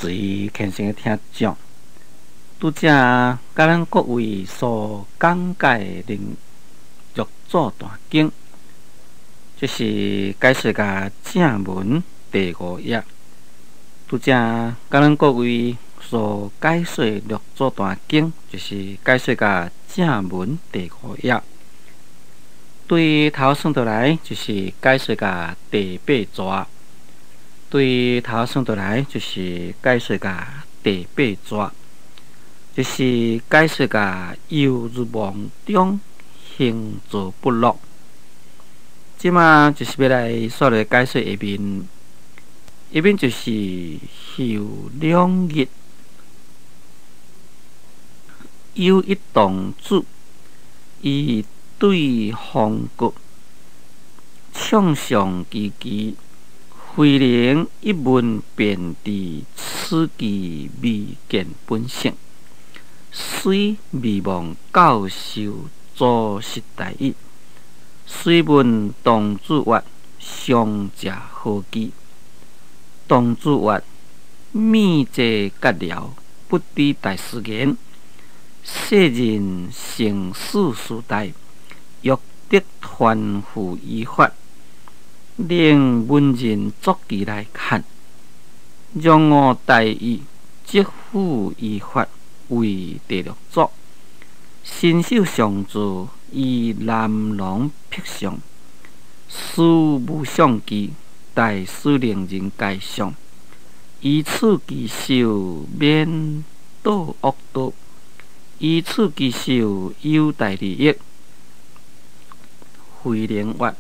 隨虔誠的聽眾，拄才佮咱各位所講解的六祖壇經，這是解說甲正文第五頁。拄才佮咱各位所解說六祖壇經，就是解說甲正文第五頁。對頭算倒來，就是解說甲第八逝。對頭算倒來，就是解說甲第八逝，就是解說甲猶如夢中行坐不樂。這馬就是欲來煞來解說下面，下面就是後兩日有一童子，伊對方國暢想其其，慧能一聞便知此機未見本性，遂未忘教授祖師大意。遂問童子曰：上者何機？童子曰：密者覺了，不知大師言。世人生死時代，欲得團縛依法，令文人作記來看，讓我大意，即付依法為第六祖。神秀上座以南龍辟相，施無相記，大師令人皆相，以此其修免墮惡道，以此其修有大利益。慧能曰：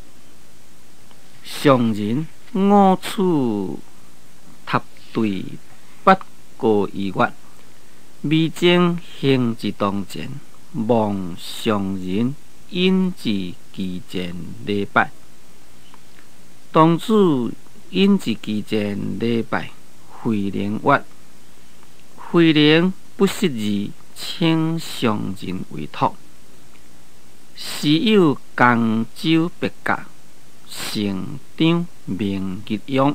上人，我此塔對八個餘月，未曾行至當前，望上人引至其前禮拜。童子引至其前禮拜，慧能曰：慧能不識字，請上人為託。時有江州別駕成長名日陽，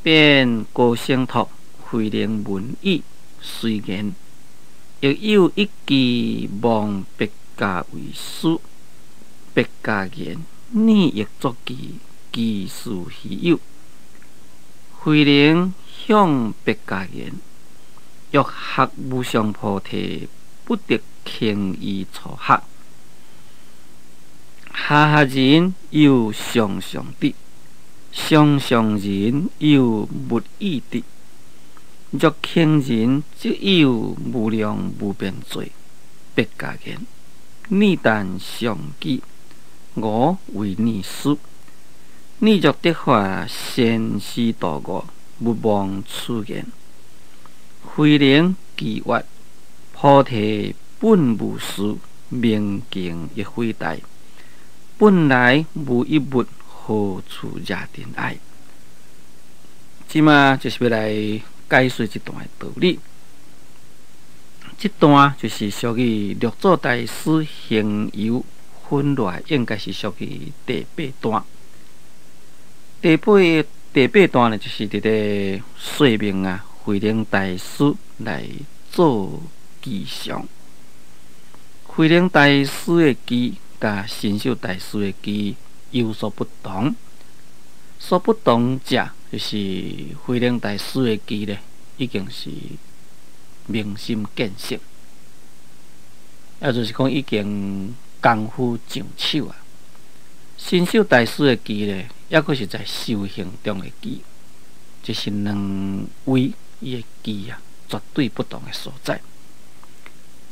便高聲託慧能聞已，隨言。亦有一記望別駕為師，別駕言：你亦作記，其事稀有。慧能向別駕言：欲學無上菩提，不得輕易初學。下下人有上上智，上上人有無異智。若輕人則有無量無邊罪。別駕言：你但上記，我為你師。你若得法，先師度我，勿忘此言。慧能記曰：菩提本無樹，明鏡亦非台。本來無一物，何處惹塵埃？這馬就是欲來解說這段的道理。這段就是屬於六祖大師行遊分落，應該是屬於第八段。第八段呢，就是佇咧說明啊，慧能大師來做記相。慧能大師的記佮神秀大師的記有所不同，所不同者就是慧能大師的記咧，已經是明心見性，也就是講已經功夫上手啊。神秀大師的記咧，猶閣是在修行中的記，這是兩位伊的記啊，絕對不同的所在。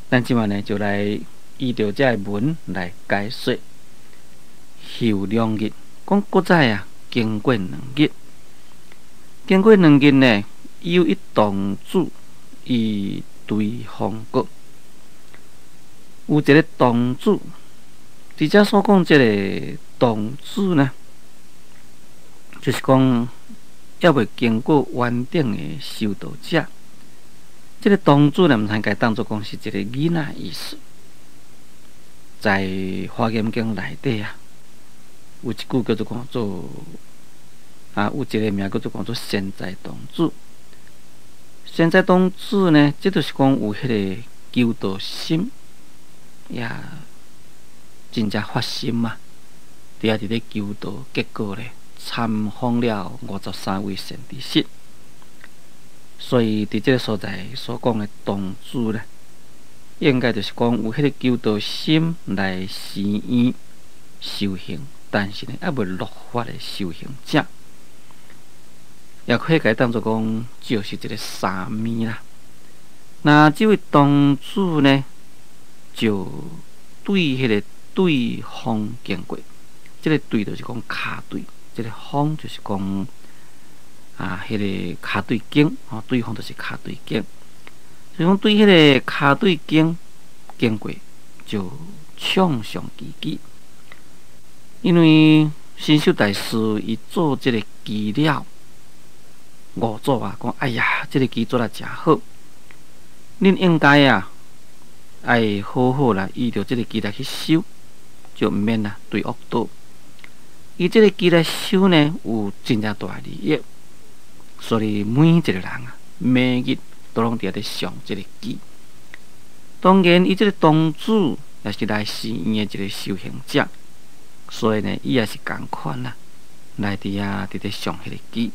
咱這馬呢，就來依著這个文來解說。後兩日，講閣再啊，經過兩日，經過兩日呢，有一童子伊對方國，有一个童子，佇遮所講這个童子呢，就是講猶未經過完整的修道者。這个童子呢，毋通共伊當做講是一个囡仔意思。在《華嚴經》內底啊，有一句叫做講做啊，有一个名叫做講做善財童子。善財童子呢，這就是講有彼个求道心，也真正發心嘛，佇遐佇咧求道，結果咧參訪了53位善知識。所以佇這个所在所講的童子咧，應該就是講有彼个求道心來寺院修行，但是呢，猶未落髮的修行者，也可以共伊當做講，就是一个沙彌啦。那這位童子呢，就對彼个對方經過，這个對就是講跤隊，這个方就是講啊，彼个跤隊經，吼，對方就是跤隊經，就講對彼个跤隊經經過，就暢賞其機。因為神秀大師伊做這个機了，五祖啊講，哎呀，這个機做得誠好，恁應該啊，愛好好來依著這个機來去修，就毋免啊對惡道。伊這个機來修呢，有真正大利益，所以每一个人啊，每日都攏佇遐咧誦這个機。當然，伊這个童子也是來寺院的一个修行者，所以呢，伊也是仝款啦，來佇遐佇咧誦彼个機，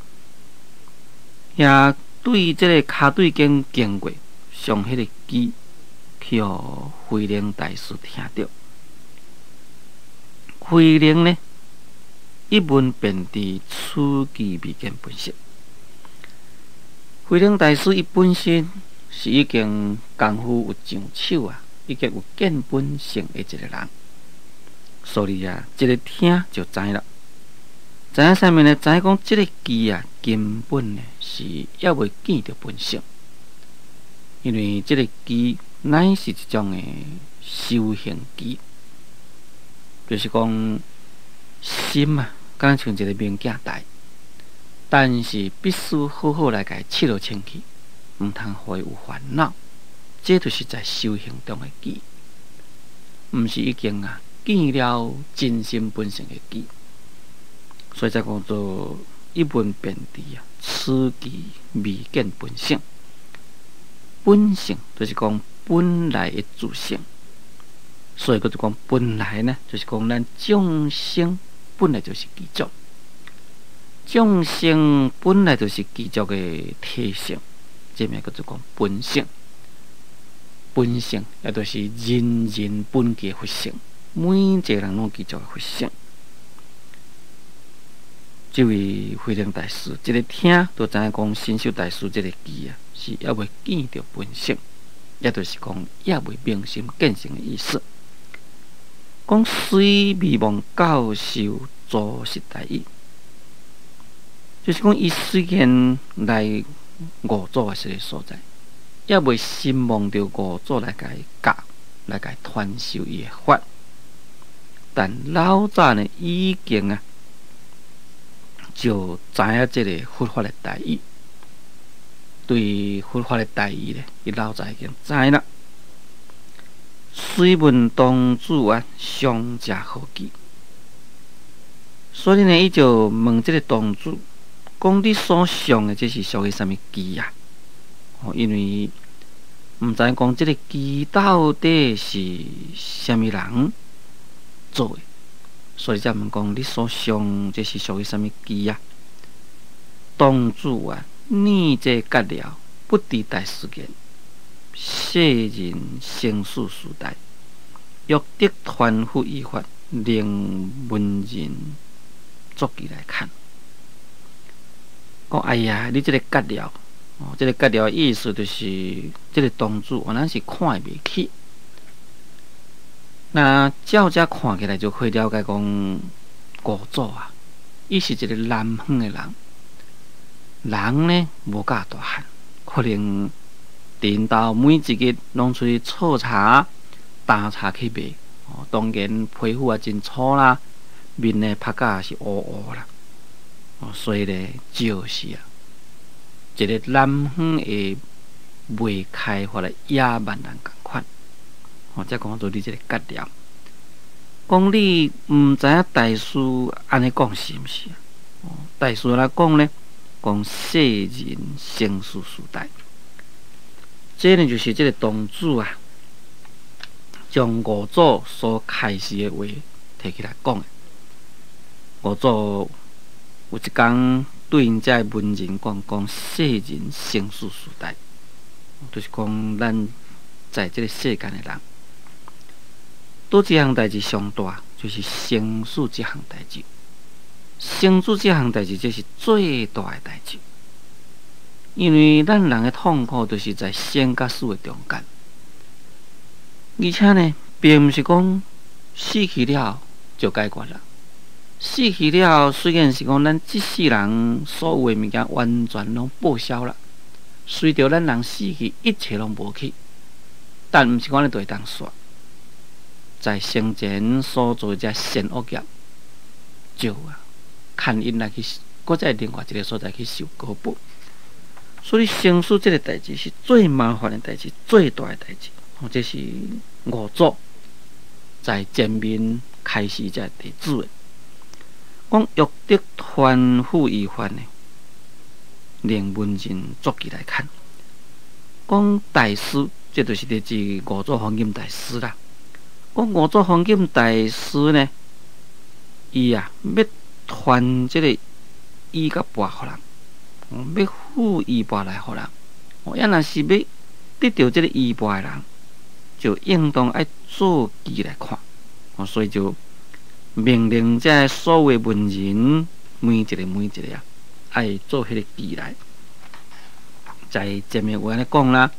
也對這个跤隊經經過誦彼个機，去予慧能大師聽著。慧能呢，一聞便知此機未見本性。慧能大師伊本身是已經功夫有上手啊，已經有見本性的一个人，所以啊，一个聽就知啦。知影啥物呢？知影講這个機啊，根本呢是猶未見著本性，因為這个機乃是一種的修行機，就是講心啊，敢若像一个明鏡台，但是必須好好來共伊拭落清氣，毋通予伊有煩惱。這就是在修行中的機，毋是已經啊見了真心本性的機。所以才講做一聞便知啊，此機未見本性。本性就是講本來的自性，所以閣就講本來呢，就是講咱眾生本來就是具足，眾生本來就是具足的體性，這名叫做講本性。本性也就是人人本具佛性，每一个人攏具足佛性。這位慧能大師，一个聽就知影講神秀大師這个機啊，是猶未見著本性，也就是講猶未明心見性的意思。講雖未忘教授祖師大意，就是講伊雖然來五祖的這个所在，猶未心望著五祖來共伊教，來共伊傳授伊的法，但老早呢已經啊，就知影這个佛法的大意，對佛法的大意咧，伊老早已經知啦。遂問童子啊，上者何機？所以呢，伊就問這个童子，講你所誦的這是屬於啥物機啊？哦，因為毋知影講這个機到底是啥物人做的，所以才問講你所誦這是屬於啥物機啊？童子啊，念這覺了，不知大師言，世人生死時代，欲得傳佛遺法，寧問人作機來看。講哎呀，你這个覺了，哦，這个覺了的意思就是，這个童子原來是看袂起。那照這看起來就可以了解講，五祖啊，伊是一个南方的人，人呢無甲大漢，可能佇𪜶兜每一日攏出去採茶、擔茶去賣，哦，當然皮膚也真粗啦，面呢拍甲是烏烏啦，哦，所以呢，就是啊，一个南方的未開發的野蠻人仝款，哦，才講做你這个覺了，講你毋知影大師按呢講是毋是啊？哦，大師按怎講呢？講世人生死時代，這呢就是這个堂主啊，將五祖所開示的話提起來講。五祖有一工對𪜶遮的門人講，講世人生死時代，就是講咱在這个世間的人，佗一項代誌上大，就是生死這項代誌。生死這項代誌，這是最大的代誌，因為咱人的痛苦，就是在生佮死的中間。而且呢，並毋是講死去了就解決啦。死去了，雖然是講咱這世人所有的物件完全攏報銷啦，隨著咱人死去，一切攏無去，但毋是講按呢就會當煞。在生前所做的這善惡業，就啊，牽引來去，閣再另外一个所在去受果報。所以生死這个代誌是最麻煩的代誌，最大的代誌。哦，這是五祖在前面開示這弟子的。講欲得傳付遺法呢，令門人作記來看。講大師，這就是佇指五祖弘忍大師啦。講五祖弘忍大師呢，伊啊欲傳這个衣佮缽予人，欲付衣缽來予人。哦，抑若是欲得著這个衣缽的人，就應當愛做記來看。哦，所以就命令這所有門人，每一个每一个啊，愛做彼个記來。在前面有按呢講啦，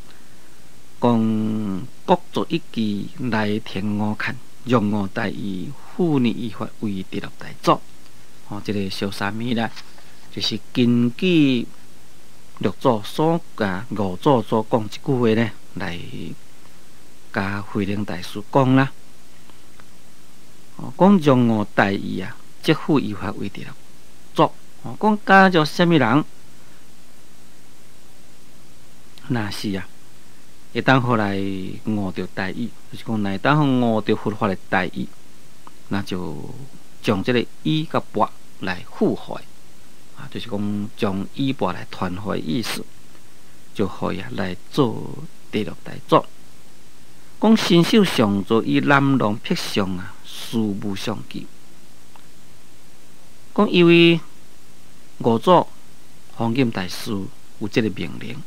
講各作一記來呈我看，讓我大意付呢遺法為第六大祖。哦，這个小沙彌啦，就是根據六祖所共五祖所講這句話呢，來共慧能大師講啦。哦，講讓我大意啊，即付遺法為第六祖。哦，講假若啥物人，若是啊，會當予來悟著大意，就是講，若會當予悟著佛法的大意，那就將這个衣佮缽來付予伊，啊，就是講將衣缽來傳予伊的意思，就予伊啊來做第六大祖。講神秀上座以南廊癖相啊，事無相記。講因為五祖弘忍大師有這个命令，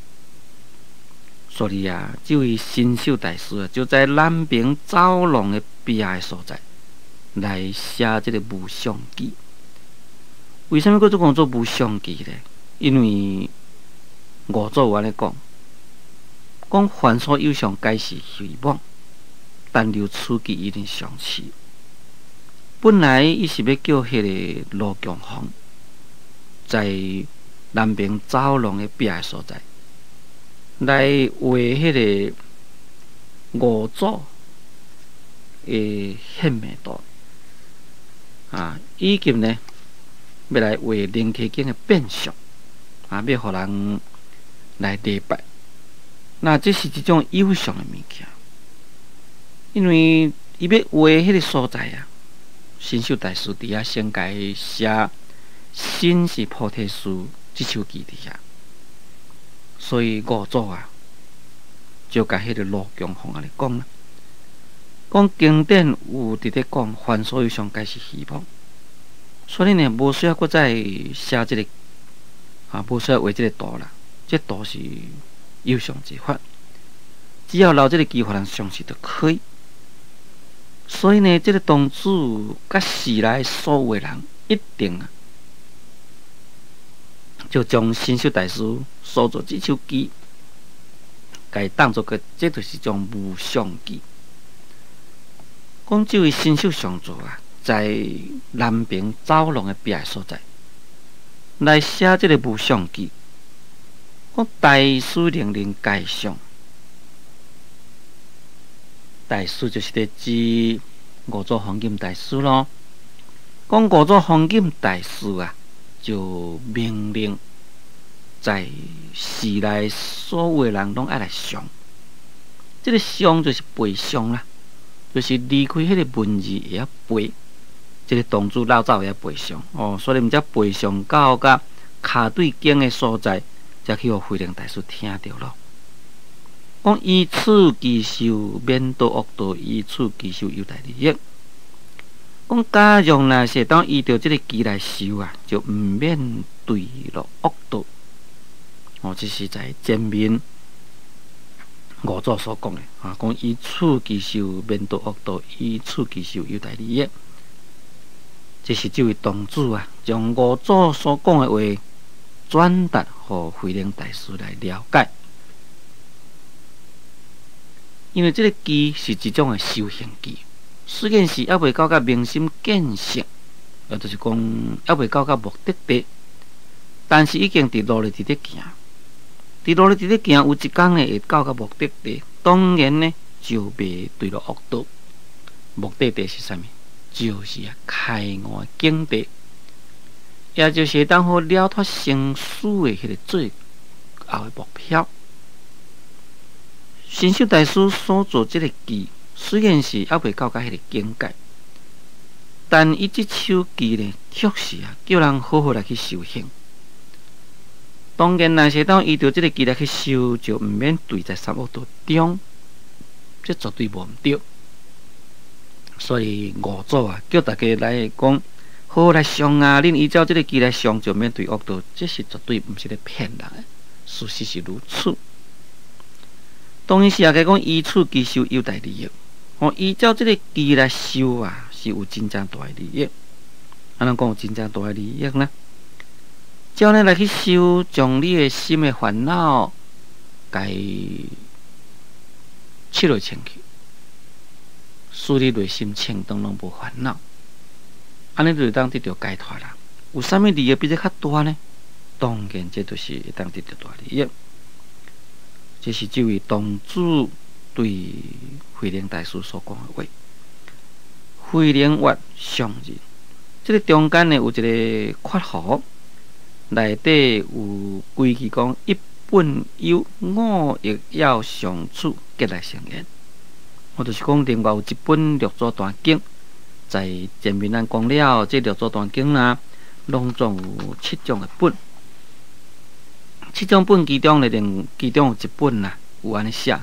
所以啊，這位神秀大師啊，就在南爿走廊的壁的所在來寫這个無相記。為啥物閣做講做無相記呢？因為五祖有按呢講，講凡所有相，皆是虛妄，但留此記一定相似。本來伊是欲叫彼个盧強鳳在南爿走廊的壁的所在來畫彼个五祖的顯命圖啊，以及呢，欲來畫楞伽經的變相啊，欲予人來禮拜。那這是一種有相的物件，因為伊欲畫彼个所在啊。神秀大師佇遐先共伊寫《身是菩提樹》這首偈佇遐，所以五祖啊，就共彼个盧強鳳按呢講啦，講經典有佇咧講，凡所有相，皆是虛妄，所以呢，無需要閣再寫這个啊，無需要畫這个圖啦，這圖是有相之法，只要留這个偈予人相信就可以。所以呢，這个堂主佮寺內所有的人，一定啊，就將神秀大師所做這首偈，共伊當做個，這就是一種無相偈。講這位神秀上座啊，在南爿走廊的壁的所在，來寫這个無相偈。講大師令人解相。大師就是佇指五祖弘忍大師咯。講五祖弘忍大師啊，就命令在寺內所有的人攏愛來相。這个相就是背誦啦，就是離開彼个文字會曉背，這个堂主老早會曉背誦哦，所以毋才背誦到佮跤對經的所在，才去予慧能大師聽著咯。講依此祈修免墮惡道，依此祈修有大利益。講假若若是當依著這个祈來修啊，就毋免墜落惡道。哦，這是在前面五祖所講的啊，講依此祈修免墮惡道，依此祈修有大利益。這是這位堂主啊，將五祖所講的話轉達予慧能大師來了解。因為這个祈是一種的修行祈，雖然是猶未到甲明心見性，也就是講猶未到甲目的地，但是已經佇路咧佇咧行，佇路咧佇咧行，有一工呢會到甲目的地，當然呢就袂墜落惡道。目的地是啥物？就是啊開悟的境地，也就是會當好了脫生死的彼个最後的目標。神秀大師所做這个祈，雖然是猶未到甲彼个境界，但伊這首祈呢，卻是啊叫人好好來去修行。當然，若是當依著這个祈來去修，就毋免墜在三惡道中，這絕對無毋對。所以五祖啊，叫大家來講好好來誦啊！恁依照這个祈來誦，就免墜惡道，這是絕對毋是咧騙人的，事實是如此。當然是也講依此祈修有大利益，哦，依照這个祈來修啊，是有真正大的利益。按怎講有真正大的利益呢？照呢來去修，將你的心的煩惱，共拭落清去，使你內心清當攏無煩惱，按呢就會當得著解脫啦。有啥物利益比這較大呢？當然，這就是會當得著大利益。這是這位堂主對慧能大師所講的話。慧能曰上人，這个中間呢有一个括弧，內底有規句講一本有五欲要上處結來成緣。我就是講另外有一本六祖壇經，在前面咱講了，這六祖壇經啦，攏總有七種的本。七種本其中呢，另其中有一本啦，有按呢寫，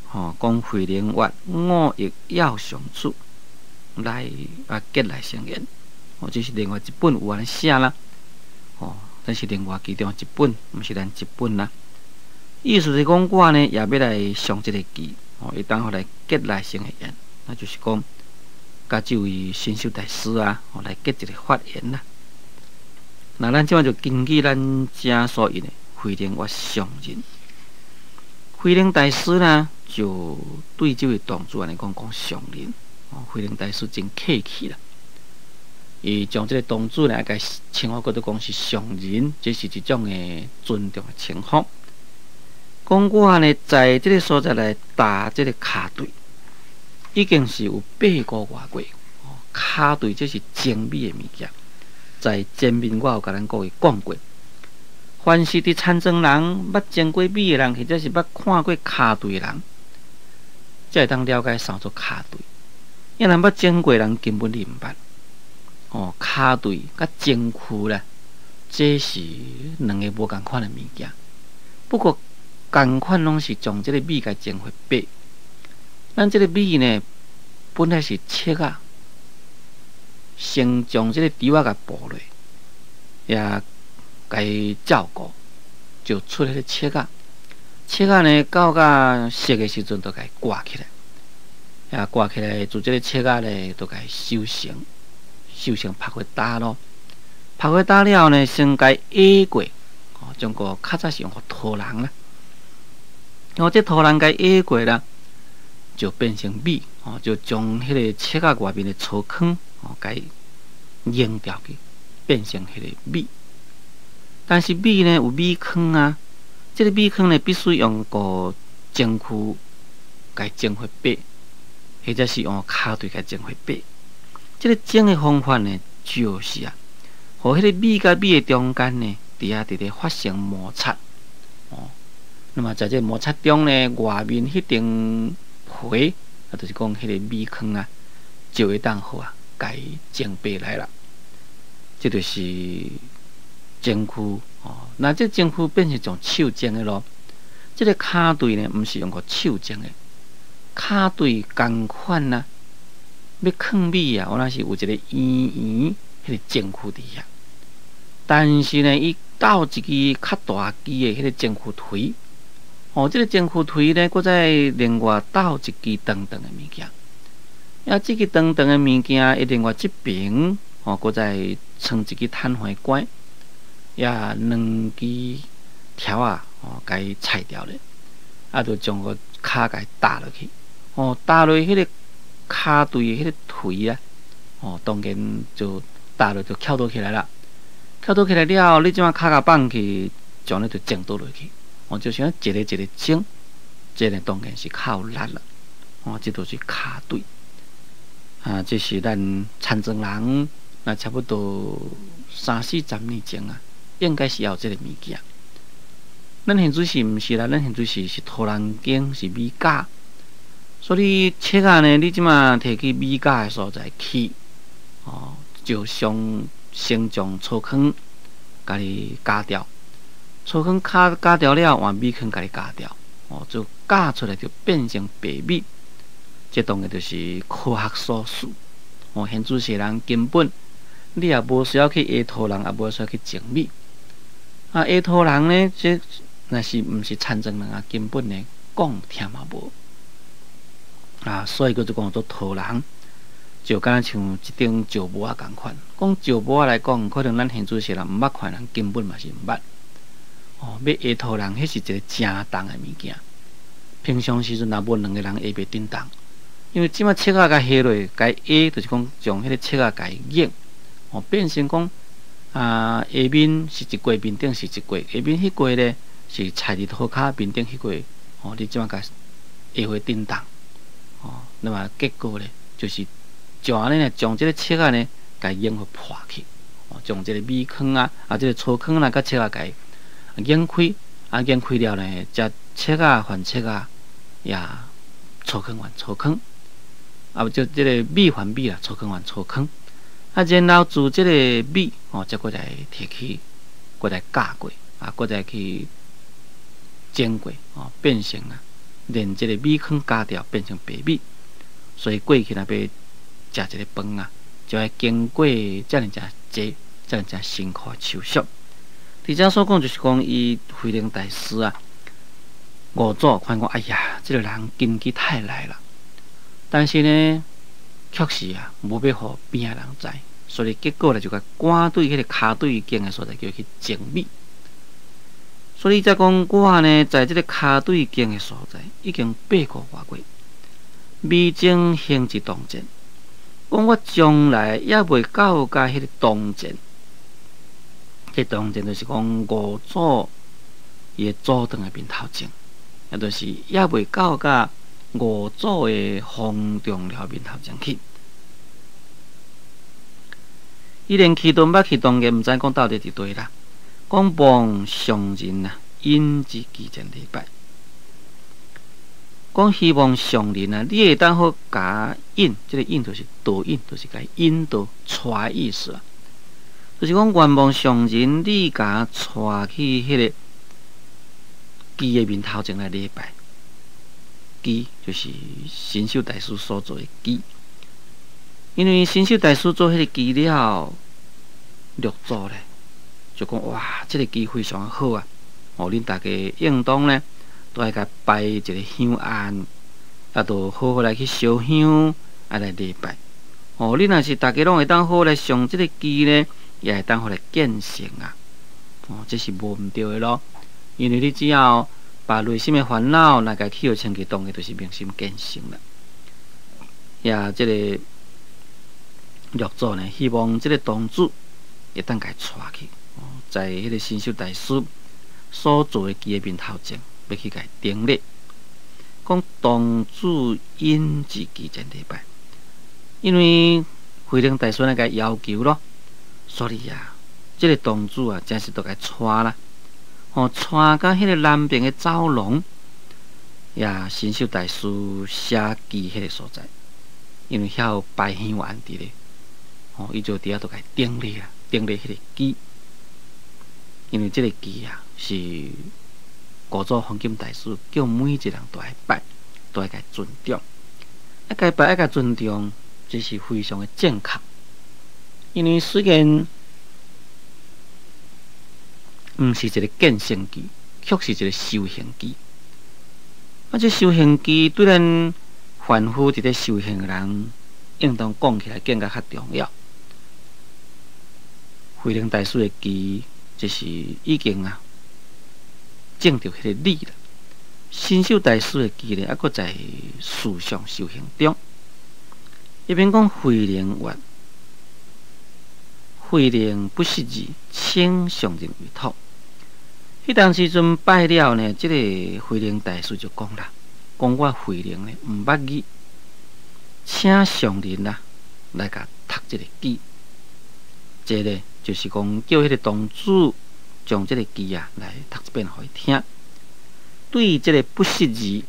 吼，講慧能曰五欲要上處來啊結來成緣，哦，這是另外一本有按呢寫啦，吼，這是另外其中一本，毋是咱一本啦。意思是講我呢也欲來誦這个祈，哦，會當予來結來成的緣，那就是講，佮這位神秀大師啊，哦，來結一个法緣啦。那咱這擺就根據咱遮所引的慧能曰上人，慧能大師呢，就對這位堂主按呢講講上人，哦，慧能大師真客氣啦，伊將這个堂主呢，共稱呼叫做講是上人，這是一種的尊重的稱呼。講我呢，在這个所在來踏這个跤碓，已經是有八個外月。哦，跤碓這是精米的物件，在前面我有共咱各位講過。凡是佇田莊人捌蒸過米的人，或者是捌看過跤碓的人，才會當了解啥做跤碓。因為捌蒸過的人根本你毋捌。哦，跤碓佮蒸區啦，這是兩个無仝款的物件。不過仝款攏是將這个米共蒸發白。咱這个米呢，本來是粟仔，先將這个稻仔共剝落，也共照顧，就出彼个粟仔。粟仔呢，到甲熟的時陣，就共割起來，也割起來，做這个粟仔呢，就共收成，收成曝火焦囉。曝火焦了呢，先共壓過，哦，中國較早是用塗人啦。哦，這塗人共壓過啦，就變成米，哦，就將彼个粟仔外面的粗糠，哦，共扔掉去，變成彼个米。但是米呢有米糠啊，這个米糠呢必須用個蒸區共蒸發白，或者是用跤碓共蒸發白。這个蒸的方法呢，就是啊，予彼个米佮米的中間呢，佇遐佇咧發生摩擦，哦，那麼在這个摩擦中呢，外面彼層皮，啊，就是講彼个米糠啊，就會當好啊，共蒸白來啦。這就是蒸區哦，那這蒸區變成用手蒸的囉。這个跤槌呢，毋是用予手舂的，跤槌仝款啊，欲囥米啊，有若是有一个圓圓彼个舂臼佇遐。但是呢，伊鬥一支較大支的彼个舂臼槌，哦，這个舂臼槌呢，閣再另外鬥一支長長的物件。啊，這支長長的物件，伊另外這爿，哦，閣再藏一支炭火關，也兩支條仔，哦，共伊裁掉咧，啊，就將個跤共伊踏落去，哦，踏落彼个跤槌彼个槌啊，哦，當然就踏落就翹倒起來啦。翹倒起來了後，你這馬跤共放去，將咧就舂倒落去，哦，就像一个一个舂，這个當然是較有力啦，哦，這就是跤槌。啊，這是咱田莊人，若差不多三四十年前啊，應該是有這个物件。咱現在是毋是啦？咱現在是塗人間，是米莢，所以粟仔呢，你這馬提去米莢的所在去，哦，就上先將粗糠共你絞掉，粗糠絞絞掉了，換米糠共你絞掉，哦，就絞出來就變成白米。這當然就是科學所示。哦，現在世人根本你也無需要去下塗人，也無需要去舂米。啊，下塗人呢，這若是毋是田莊人啊，根本呢講聽嘛無。啊，所以閣做講做塗人，就敢若像這頂石帽仔仝款。講石帽仔來講，可能咱現在世人毋捌看人，根本嘛是毋捌。哦，欲下塗人，彼是一个誠重的物件。平常時陣若無兩个人下袂振動。因為這馬粟仔共下落，共下就是講將彼个粟仔共擰，哦，變成講啊，下面是一塊，面頂是一塊，下面彼塊咧是踩佇塗跤，面頂彼塊，哦，你這馬共下會振動，哦，那麼結果咧就是就按呢呢，將這个粟仔呢共擰予破去，哦，將這个米糠啊，啊，這个粗糠啊，佮粟仔共擰開，啊，擰開了呢，才粟仔還粟仔，也粗糠還粗糠。啊，無就這个米還米啦，粗糠還粗糠。啊，然後自這个米哦，才閣來提去，閣來軋過，啊，閣再去蒸過，哦，變成啊，連這个米糠加掉，變成白米。所以過去若欲食一个飯啊，就愛經過遮爾誠濟、遮爾誠辛苦的手續。佇遮所講就是講，伊慧能大師啊，五祖看講，哎呀，這个人根基太內啦。但是呢，確實啊，無欲予邊仔人知，所以結果咧就共趕對彼个跤槌間的所在，叫去舂米。所以才講我呢，在這个跤槌間的所在，已經八個外月，未曾行一銅錢。講我將來猶未到共彼个銅錢，彼銅錢就是講五祖伊的祖堂的面頭前，也就是猶未到共五祖的方丈寮面頭前去，伊連去都毋捌去，當然毋知講到底佇佗啦。講望上人啊，引至乩前禮拜。講希望上人啊，你會當好共引，這个引就是導引，就是共引導帶意思啊。就是講願望上人，你共帶去彼个乩的面頭前來禮拜。乩就是神秀大師所做的乩，因為神秀大師做彼个乩了，六祖咧就講哇，這个乩非常好啊！哦，恁大家應當呢都愛共擺一个香案，啊，都好好來去燒香，啊來禮拜。哦，恁若是大家攏會當好來上這个乩呢，也會當好來見成啊！哦，這是無毋對的咯，因為你只要把內心的煩惱，若共去予清氣，當然就是明心見性啦。也這个六祖呢，希望這个堂主會當共帶去，哦，在彼个神秀大師所做的乩的面頭前，欲去共頂禮，講堂主引至乩前禮拜，因為慧能大師來共要求咯，所以啊，這个堂主啊，真是都共帶啦。哦，帶到彼个南爿的走廊，也神秀大師寫乩彼个所在，因為遐有擺香案佇咧，哦，伊就佇遐都共頂禮啊，頂禮彼个乩，因為這个乩啊是五祖弘忍大師叫每一個人都愛拜，都愛共尊重。愛共拜，愛共尊重，這是非常的正確。因為雖然毋是一個見性偈，卻是一個修行偈。啊，這修行偈對咱凡夫佇咧修行的人，應當講起來更加較重要。慧能大師的偈，這是已經啊證著彼個理啦。神秀大師的偈咧，猶閣在思想修行中。一邊講慧能曰：慧能不識字，請上人為託。彼當時陣拜了呢，這個慧能大師就講啦：講我慧能呢，毋捌字，請上人啊來共讀這個偈。這个就是講叫彼個童子將這個偈啊來讀一遍予伊聽。對於這個不識字，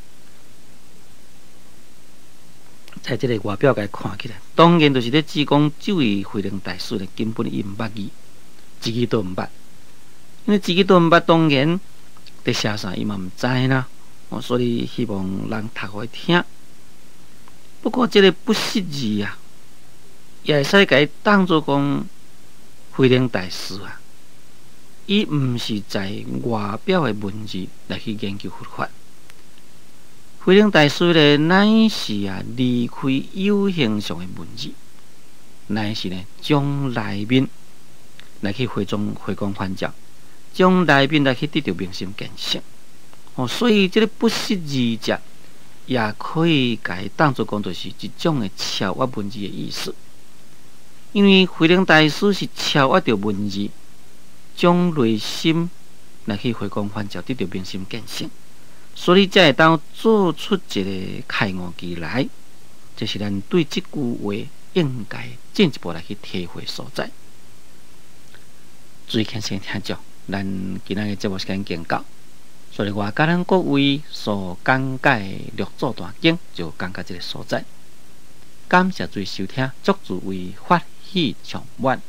在這個外表共看起來，當然就是咧指講這位慧能大師咧，根本伊毋捌字，一字都毋捌。因為一字都毋捌，當然佇寫啥伊嘛毋知啦。哦，所以希望人讀予伊聽。不過這個不識字啊，也會使共伊當做講慧能大師啊，伊毋是在外表的文字來去研究佛法。慧能大師咧，乃是啊離開有形上的文字，乃是呢將內面來去回裝回光返照，將內面來去得著明心見性。哦，所以這個不識字者，也可以共伊當做講，就是一種的超越文字的意思。因為慧能大師是超越著文字，將內心來去回光返照，得著明心見性，所以才會當做出一個開悟偈來。這是咱對這句話應該進一步來去體會所在。注意聽先聽眾，咱今仔日節目時間已到，所以我佮咱各位所講解的六祖壇經就講到這個所在。感謝注意收聽，祝諸位法喜充滿。